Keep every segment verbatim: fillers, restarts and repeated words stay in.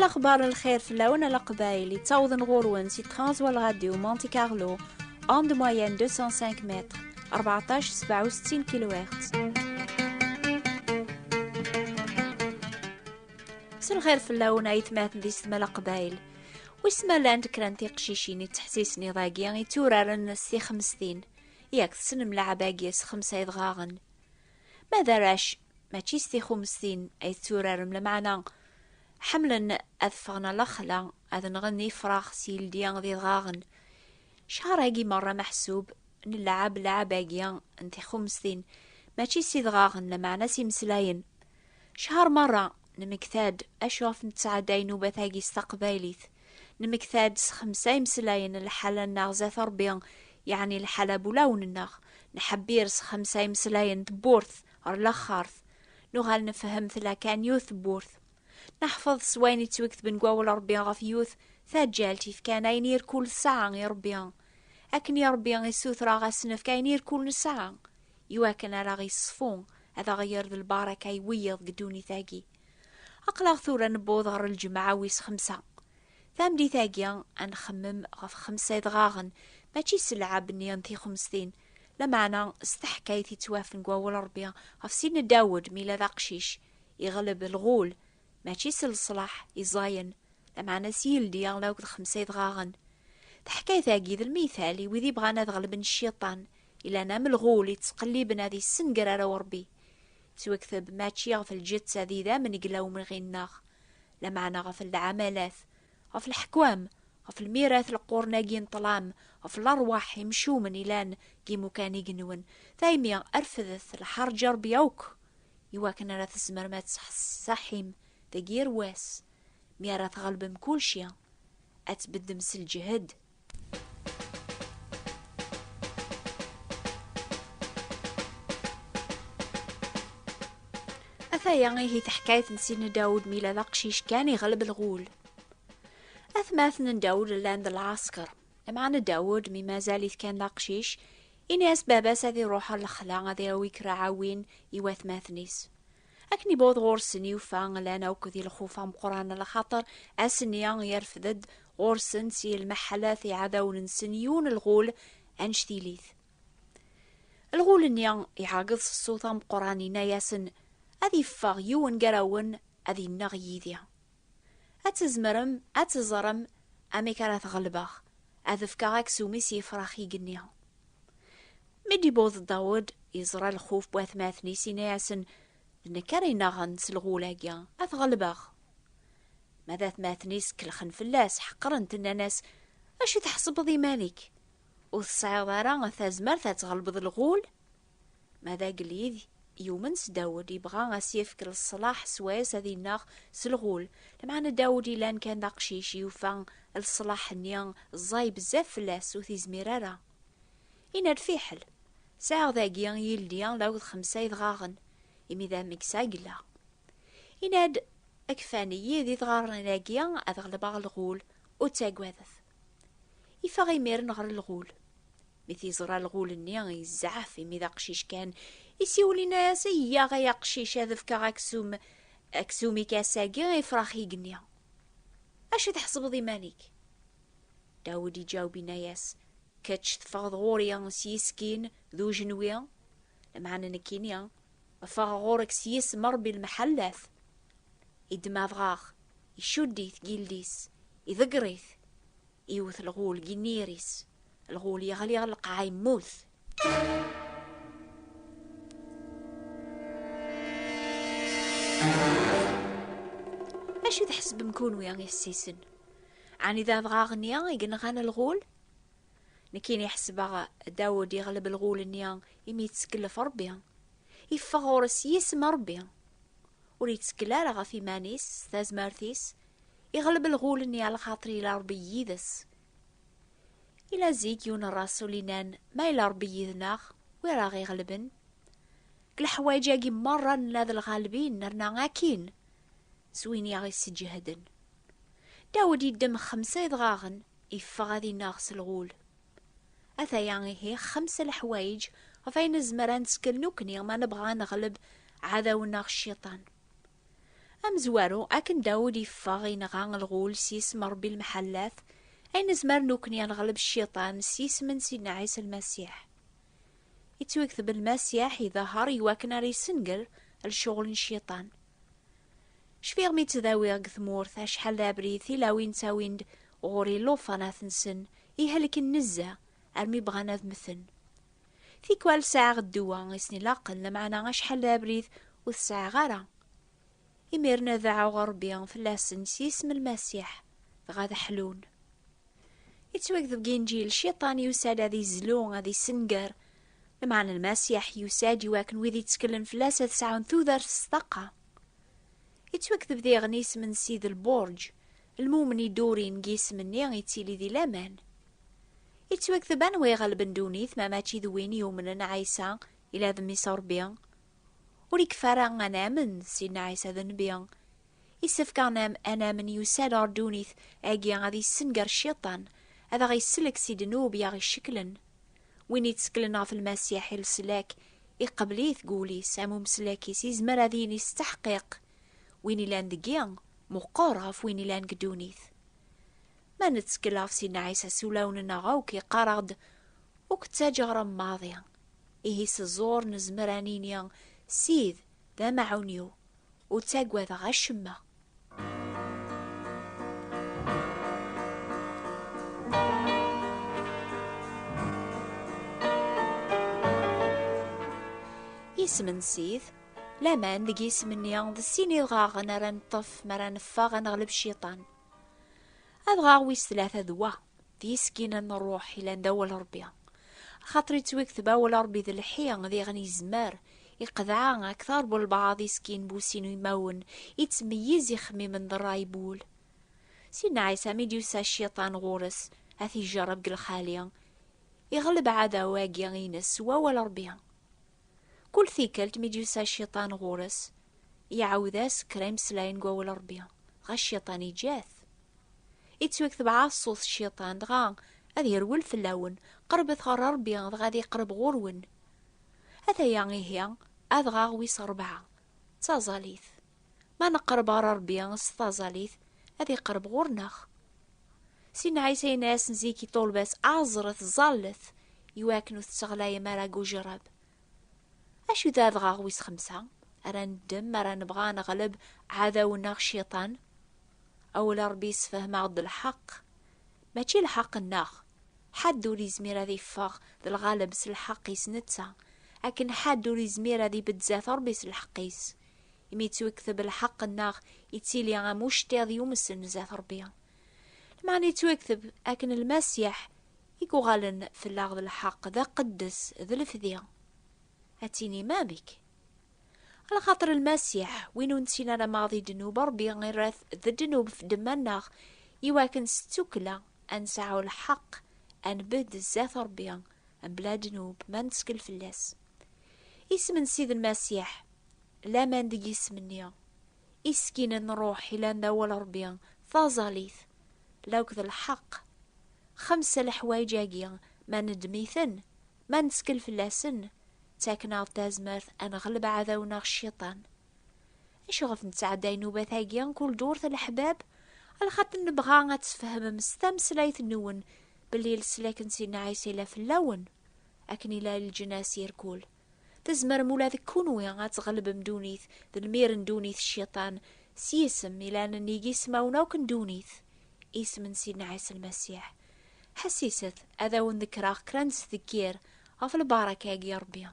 Lexbar n lxir fell-awen a Leqbayel, yettawḍen ɣur-wen si Transworld Radio Monte Carlo, onde moyenne deux cent cinq mètres, rbeɛṭac sebɛa u settin kilohertz. S lxir fell-awen aytmaten d yessetma Leqbayel. Wis ma llant kra n tiqcicin i ttḥessisen iḍ-agi i tturaren s tixemstin, yak tessnem lɛeb-agi s xemsa idɣaɣen. Ma d arrac, mačči s tixumestin ay tturarem, lameɛna ḥemmlen ad ffɣen a lexla, ad nɣen ifrax s yildi d idɣaɣen. Cchar-agi merra meḥsub, nlɛeb lɛeb-agi n tixumestin, mačči s idɣaɣen, lameɛna s imeslayen. Cchar merra, nemmekta-d acu ɣef nettɛedday nnubat-agi s taqbaylit. Nemmekta-d s xemsa imeslayen n lḥala-nneɣ zdat Ṛebbi, yeɛni lḥala n wulawen-nneɣ. Nḥebbir s xemsa imeslayen n tewwurt ɣer laxert. Nuɣal nefhem tella kan yiwet tewwurt. Neḥfeḍ s wayen yettwaketben deg wawal Ṛebbi ɣef yiwet taǧǧalt yefkan ayen irkul tesɛa i Ṛebbi. Akken i Ṛebbi issutreɣ ad s-nefk ayen irkul nesɛa, iwakken ara ɣ-iṣfu, ad aɣ-yerr d lbaraka i wiyiḍ deg ddunit-agi. Aql-aɣ tura newweḍ ɣer lǧemɛa wis xemsa. Tameddit-agi, ad nxemmem ɣef xemsa idɣaɣen, mačči s lɛeb-nni n tixemstin, lameɛna s teḥkayt yettwafen deg wawal Ṛebbi ɣef Sidna Dawed mi yella d aqcic, iɣleb lɣul, mačči s leṣlaḥ iẓayen, lameɛna s yildi akked xemsa idɣaɣen. Taḥkayt-agi d lmital i wid ibɣan ad ɣelben cciṭan, ilan am lɣul ittqelliben ad issenger arraw Ṛebbi. Yettwakteb mačči ɣef lǧetta d idammen i yella umɣi-nneɣ, lameɛna ɣef lɛamalat, ɣef leḥkwam, ɣef lmirat leqquren-agi n ṭṭlam, ɣef lerwaḥ imcumen ilan deg imukan igenwen. Taymi, refdet lḥerǧ Ṛebbi akk, iwakken ara tzemrem ad tṣeḥṣaḥim deg yir wass, mi ara tɣelbem kulci, ad tbeddem s lǧehd. Ataya ihi teḥkayt n Sidna Dawed mi yella d aqcic kan iɣleb lɣul. Atmaten n Dawed llan d lɛesker. Lameɛna Dawed, mi mazal-it kan d aqcic, ini-as baba-s ad iruḥ ɣer lexla ad yawi kra ɛawin i watmaten-is. Akken iwweḍ ɣur-sen, yufa llan akk di lxuf ameqqran, laxaṭer ass-nni yerfed-d ɣur-sen si lmeḥallat iɛdawen-nsen yiwen lɣul annect-ilit. Lɣul-nni iɛeggeḍ s ṣṣut ameqqran, yenna-yasen: "Ad iffeɣ yiwen gar-awen ad inneɣ yid-i. Ad tzemrem ad teẓrem amek ara t-ɣelbeɣ, ad fkeɣ aksum-is i yefrax igenni." Mi d-iwweḍ Dawed, yeẓra lxuf n watmaten-is, yenna-yasen: "D nekk ara innaɣen s lɣul-agi, ad t-ɣelbeɣ." Ma d atmaten-is kellxen fell-as, ḥeqren-t, nnan-as: "Acu tḥesbeḍ iman-ik? Ur tesɛiḍ ara tazmert ad tɣelbeḍ lɣul?" Ma d agellid, yumen s Dawed, yebɣa ad s-yefk leṣlaḥ swayes ad inneɣ s lɣul. Lameɛna Dawed ilan kan d aqcic, yufa leṣlaḥ-nni ẓẓay bezzaf fell-as, ur t-izmir ara. Yenna-d: "Fiḥel, sɛiɣ dagi yildi akked xemsa idɣaɣen, imi d ameksa yella." Yenna-d: "Kfan-iyi d idɣaren-agi ad ɣelbeɣ lɣul, ur ttagadet." Iffeɣ imiren ɣer lɣul. Mi t-iẓra lɣul-nni, yezɛef, imi d aqcic kan. Isiwel, yenna-as: "Iyyaɣ ay aqcic, ad fkeɣ aksum, aksum-ik ass-agi i yefrax igenni. Acu tḥesbeḍ iman-ik?" Dawed iǧaweb, yenna-as: "Kečč teffɣeḍ ɣur-i s yiskin d ujenwi, lameɛna nekkini ffɣeɣ ɣur-k s yisem n Ṛebbi lmeḥallat." Iddem adɣaɣ, icudd-it deg yildi-s, iḍegger-it, iwet lɣul deg inyir-is. Lɣul yeɣli ɣer lqaɛa, yemmut. Acu tḥesbem kunwi, yessisen? Ɛni d adɣaɣ-nni i yenɣan lɣul? Nekkini ḥesbeɣ Dawed iɣleb lɣul-nni imi yettkellef Ṛebbi. Iffeɣ ɣur-s yisem Ṛebbi. Ur yettkel ara ɣef iman-is, s tazmert-is. Iɣleb lɣul-nni, a lxaṭer ila Ṛebbi yid-s. Ila zik yiwen n ṛṛasul inan: "Ma ila Ṛebbi yid-neɣ, wi ara ɣ-iɣelben?" Deg leḥwayeǧ-agi merra nella d lɣalbin, nerna akin s win i aɣ-isseǧhden. Dawed iddem xemsa idɣaɣen, iffeɣ ad ineɣ s lɣul. Ataya ihi xemsa leḥwayeǧ ɣef ayen nezmer ad nettkel nekkni ma nebɣa ad neɣleb aɛdaw-nneɣ cciṭan. Amezwaru, akken Dawed iffeɣ inɣa lɣul s yisem n Ṛebbi lmḥellat, ay nezmer nukni ad neɣleb cciṭan s yisem n Sidna Ɛisa Lmasiḥ. Ittwakteb Lmasiḥ iḍahar i wakken ara yessenger lecɣel n cciṭan. Cfiɣ mi ttdawiɣ deg tmurt acḥal d abrid tilawin ttawin-d ɣur-i llufan ad ten-sen, ihelken nezzeh armi bɣan ad mmten. Tikwal sɛiɣ ddwa i sen-ilaqen, lameɛna acḥal d abrid ur t-sɛiɣ ara. Imiren ad dɛuɣ Ṛebbi fell-asen s yisem n Lmasiḥ, dɣa ad ḥlun. Ittwakteb deg Inǧil, cciṭan yusa-d ad izlu, ad issenger. Lameɛna Lmasiḥ yusa-d i wakken wid itteklen fell-as ad sɛun tudert s ṭṭaqa. Ittwakteb diɣen isem n Ssid Lburǧ, lmumen iddurin deg yisem-nni ittili di laman. Ittwakteb anwa iɣelben ddunit ma mačči d win yumnen Ɛisa ila d mmi-s Ṛebbi. Ur ikfi ara ad namen Sidna Ɛisa d nnbi. Isefk ad nam-, ad namen yusa-d ɣer ddunit agi ad issenger cciṭan, ad aɣ-isellek si ddnub i aɣ-icekklen. Win itteklen ɣef Lmasiḥ i leslak, iqbel-it deg wul-is am umeslak-is, izmer ad yini s tteḥqiq: "Win ilan deg-i meqqer ɣef win ilan deg ddunit." Ma nettkel ɣef Sidna Ɛisa s ulawen-nneɣ akk, iqqar-aɣ-d: "Ur k-ttaǧǧaɣ ara maḍi." Ihi s ẓẓur nezmer ad nini: "Sid d amaɛun-iw, ur ttagadeɣ acemma." Isem n Sid, laman deg yisem-nni d sin idɣaɣen ara neṭṭef mi ara neffeɣ ad neɣleb cciṭan. Adɣaɣ wis tlata d wa, d yisginen n ṛṛuḥ ilan d awal Ṛebbi. Axaṭer ittwakteb awal Ṛebbi d lḥi, diɣen yezmer, iqedɛa akteṛ n walbeɛḍ iskin bu sin imawen, ittmeyyiz ixemmimen d ṛṛay n wul. Sidna Ɛisa mi d-yusa cciṭan ɣur-s, ad t-ijerreb deg lxali, iɣleb aɛdaw-agi-ines s wawal Ṛebbi. Kul tikkelt mi d-yusa cciṭan ɣur-s, iɛawed-as kra imeslayen deg wawal Ṛebbi, dɣa cciṭan iǧǧa-t. Ittwakteb ɛaṣṣut cciṭan, dɣa ad yerwel fell-awen: "Qerbet ɣer Ṛebbi, dɣa ad iqreb ɣur-wen." Ataya ihi, adɣaɣ wis ṛebɛa, d taẓallit. Ma neqreb ɣer Ṛebbi s taẓallit, ad iqreb ɣur-neɣ. Sidna Ɛisa yenna-yasen zik i ṭṭulba-s: "Ɛeẓret, ẓallet, iwakken ur tetteɣlayem ara deg ujerreb." Acu d adɣaɣ wis xemsa ara neddem, ara nebɣa ad neɣleb aɛdaw-nneɣ cciṭan? Awal Ṛebbi yessefhem-aɣ-d lḥeqq. Mačči lḥeqq-nneɣ. Ḥedd ur izmir ad iffeɣ d lɣaleb s lḥeqq-is netta, akken ḥedd ur izmir ad ibedd zdat Ṛebbi s lḥeqq-is. Imi yettwakteb lḥeqq-nneɣ, ittili am ucṭiḍ yumsen zdat Ṛebbi. Lmeɛna yettwakteb akken Lmasiḥ i yuɣalen fell-aɣ d lḥeqq, d aqeddes, d lefdi. Ad tinim amek? Alaxaṭer Lmasiḥ, win ur nettin ara maḍi ddnub, Ṛebbi irra-t d ddnub f ddemma-nneɣ, iwakken s ttukla ad nesɛu lḥeqq ad nbedd zdat Ṛebbi mebla ddnub ma nettkel fell-as. Isem n Ssid Lmasiḥ, laman deg yisem-nni, isginen n ṛṛuḥ ilan d awal Ṛebbi, taẓallit, lawk d lḥeqq. Xemsa leḥwayeǧ-agi, ma neddem-iten, ma nettkel fell-asen, ttaken-aɣ-d tazmert ad neɣleb aɛdaw-nneɣ cciṭan. Acuɣef nettɛedday nnubat-agi kul ddurt a leḥbab? Alaxaṭer nebɣa ad tfehmem s tameslayt-nwen belli leslak n Sidna Ɛisa ila fell-awen, akken ila i leǧnas irkul. Tzemrem ula d kunwi ad tɣelbem ddunit d lmir n ddunit cciṭan s yisem ilan nnig ismawen akk n ddunit, isem n Sidna Ɛisa Lmasiḥ. Ḥessiset ad awen-dekreɣ kra n tdekkir ɣef lbaraka-agi n Ṛebbi.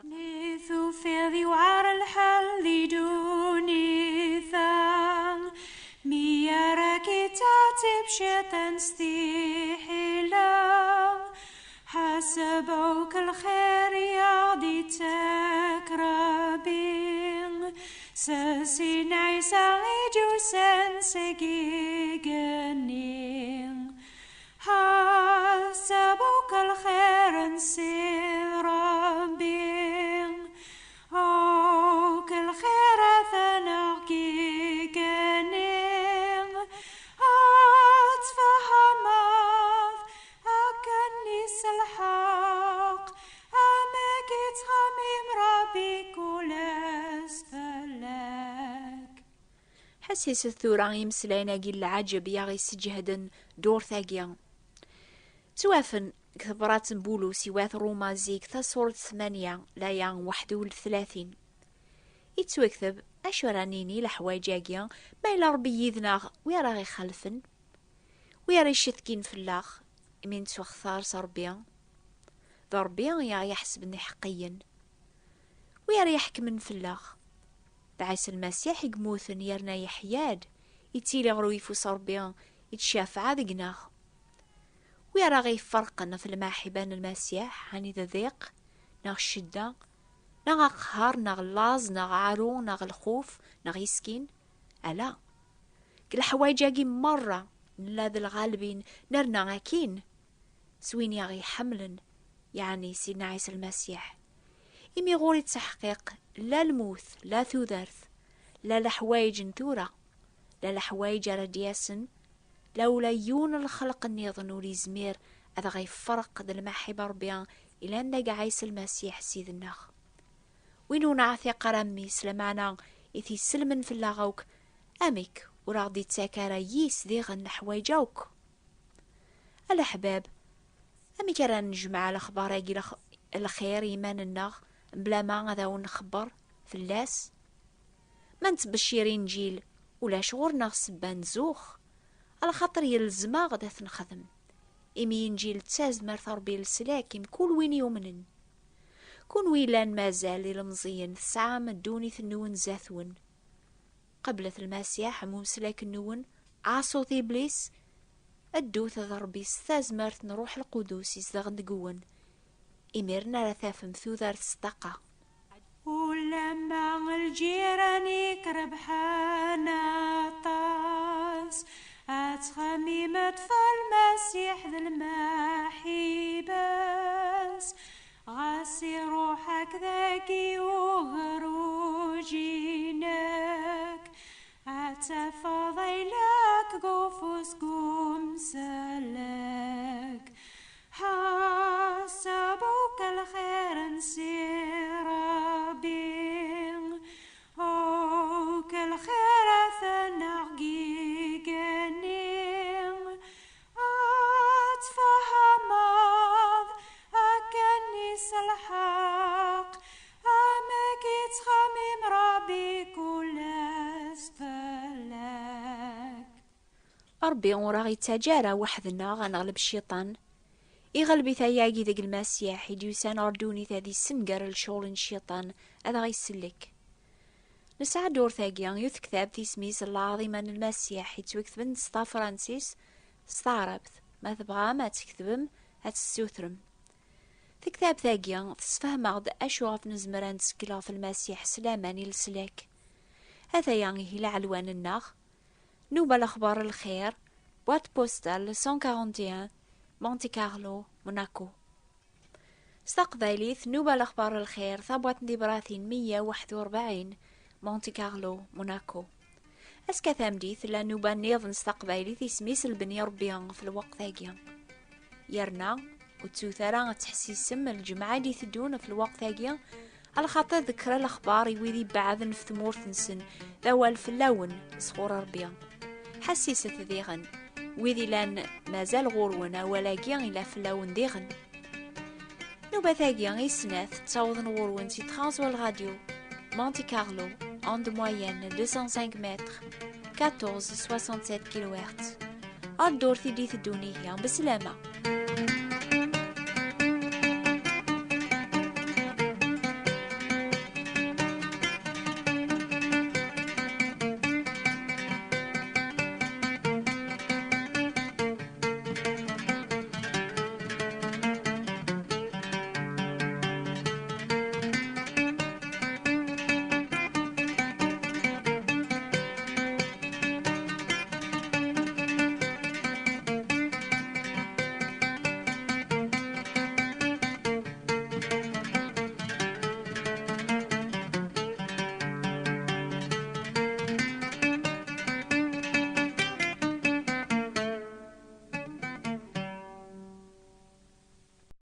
Mi tufiḍ yewɛer lḥal di ddunit-a, mi ara k-ittɛettib cciṭan s tiḥila, ḥaseb akk lxir i aɣ-d-ittak Ṛebbi, s Sidna Ɛisa i d-yusan seg igenni. Ḥaseb akk lxir n Ssid Ṛebbi, akk lxirat-nneɣ deg igenni, ad tfehmeḍ akken s lḥeqq amek ittxemmim Ṛebbi kul ass fell-ak. Asiset tura i imeslayen-agi n lɛaǧeb i aɣ-isseǧhden ddurt-agi. Ttwafen deg tebrat n Bulus i wat Ruma zik, tasuret tmanya, laya waḥed u tlatin. Yettwakteb: "Acu ara nini leḥwayeǧ-agi, ma yella Ṛebbi yid-neɣ, wi ara ɣ-ixalfen? Wi ara icetkin fell-aɣ, imi nettwaxtar s Ṛebbi? D Ṛebbi i aɣ-iḥesben iḥeqqiyen. Wi ara iḥekmen fell-aɣ? D Ɛisa Lmasiḥ i yemmuten yerna yeḥya-d, yettili ɣer uyeffus Ṛebbi, yettcafeɛ deg-neɣ. Wi ara ɣ-iferqen ɣef lmaḥiba n Lmasiḥ, ɛni d ddiq, neɣ ccedda, neɣ aqehher, neɣ laẓ, neɣ aɛru, neɣ lxuf, neɣ iskin? Ala, deg leḥwayeǧ-agi merra nella d lɣalbin, nerna akin s win i aɣ-iḥemmlen, yeɛni Sidna Ɛisa Lmasiḥ. Imi ɣur-i ttaḥqiq la lmut, la tudert, la leḥwayeǧ n tura, la leḥwayeǧ ara d-yasen, la ula yiwen n lxelq nniḍen ur yezmir ad ɣ-ifreq d lmaḥiba Ṛebbi ilan deg Ɛisa Lmasiḥ Ssid-nneɣ. Win ur neɛtiq ara Mmi-s, lameɛna i t-iselmen fell-aɣ akk, amek ur aɣ-d-ittak ara yis diɣen leḥwayeǧ akk? A leḥbab, amek ara nejmeɛ lexbar-agi lex-, lxir i yiman-nneɣ, mebla ma ad awen-nxebber fell-as? Ma nettbeccir Inǧil, ulac ɣur-neɣ ssebba n zux, alaxaṭer yelzem-aɣ-d ad t-nexdem, imi Inǧil d tazmert n Ṛebbi leslak i mkul win yumnen. Kunwi yellan mazal d ilemẓiyen, tesɛam ddunit-nwen zdat-wen. Qeblet Lmasiḥ am umeslak-nwen, ɛaṣut Iblis, ddut ɣer Ṛebbi s tazmert n Ṛṛuḥ Lqudus izedɣen deg-wen. Imiren ara tafem tudert s ṭṭaqa. Ulamma lǧiran-ik rebḥen aṭas, ad txemmimeḍ ɣef Lmasiḥ d lmaḥiba-s. Ɣas iruḥ-ak dagi ugerruj-inek, ad tafeḍ ayla-k deg ufus n umsellek. Ḥaseb akk lxir n Si Ṛebbi, akk lxirat-nneɣ deg igenni, ad tfehmeḍ akken i s lḥeqq, amek i yettxemmim Ṛebbi kul ass fell-ak. Ṛebbi ur aɣ-ittaǧǧa ara weḥd-nneɣ ad neɣleb Cciṭan. Iɣleb-it ayagi deg Lmasiḥ i d-yusan ɣer ddunit ad issenger lecɣal n Cciṭan, ad aɣ-isellek. Nesɛa ddurt-agi yiwet tektabt isem-is Lɛaḍima n Lmasiḥ, yettwaketben s tafransist, s taɛrabt. Ma tebɣam ad tketbem, ad tessutrem. Tektabt-agi tessefhem-aɣ-d acu ɣef nezmer ad nettkel ɣef Lmasiḥ s laman i leslak. Ataya ihi lɛelwan-nneɣ. Nuba Lexbar Lxir, boîte postale cent quarante et un, Monte Carlo, Monaco. S taqbaylit, Nuba Lexbar Lxir, tabwaṭ n tibratin meyya u waḥed u rebɛin, Monte Carlo, Monaco. Azekka tameddit, tella nnuba nniḍen s taqbaylit, isem-is Lebni Ṛebbi ɣef lweqt-agi. Yerna, ur ttut ara ad tḥessisem lǧemɛa i d-iteddun ɣef lweqt-agi, alaxaṭer d kra lexbar i wid ibeɛden ɣef tmurt-nsen, d awal fell-awen sɣur Ṛebbi. Ḥessiset diɣen, wid ilan mazal ɣur-wen, awal-agi ila fell-awen diɣen. Nnubat-agi i snat ttawḍen ɣur-wen si Transworld Radio, Monte Carlo, onde moyenne deux cent cinq mètres, quatorze soixante-sept kilohertz. Ar ddurt i d-iteddun ihi, beslama.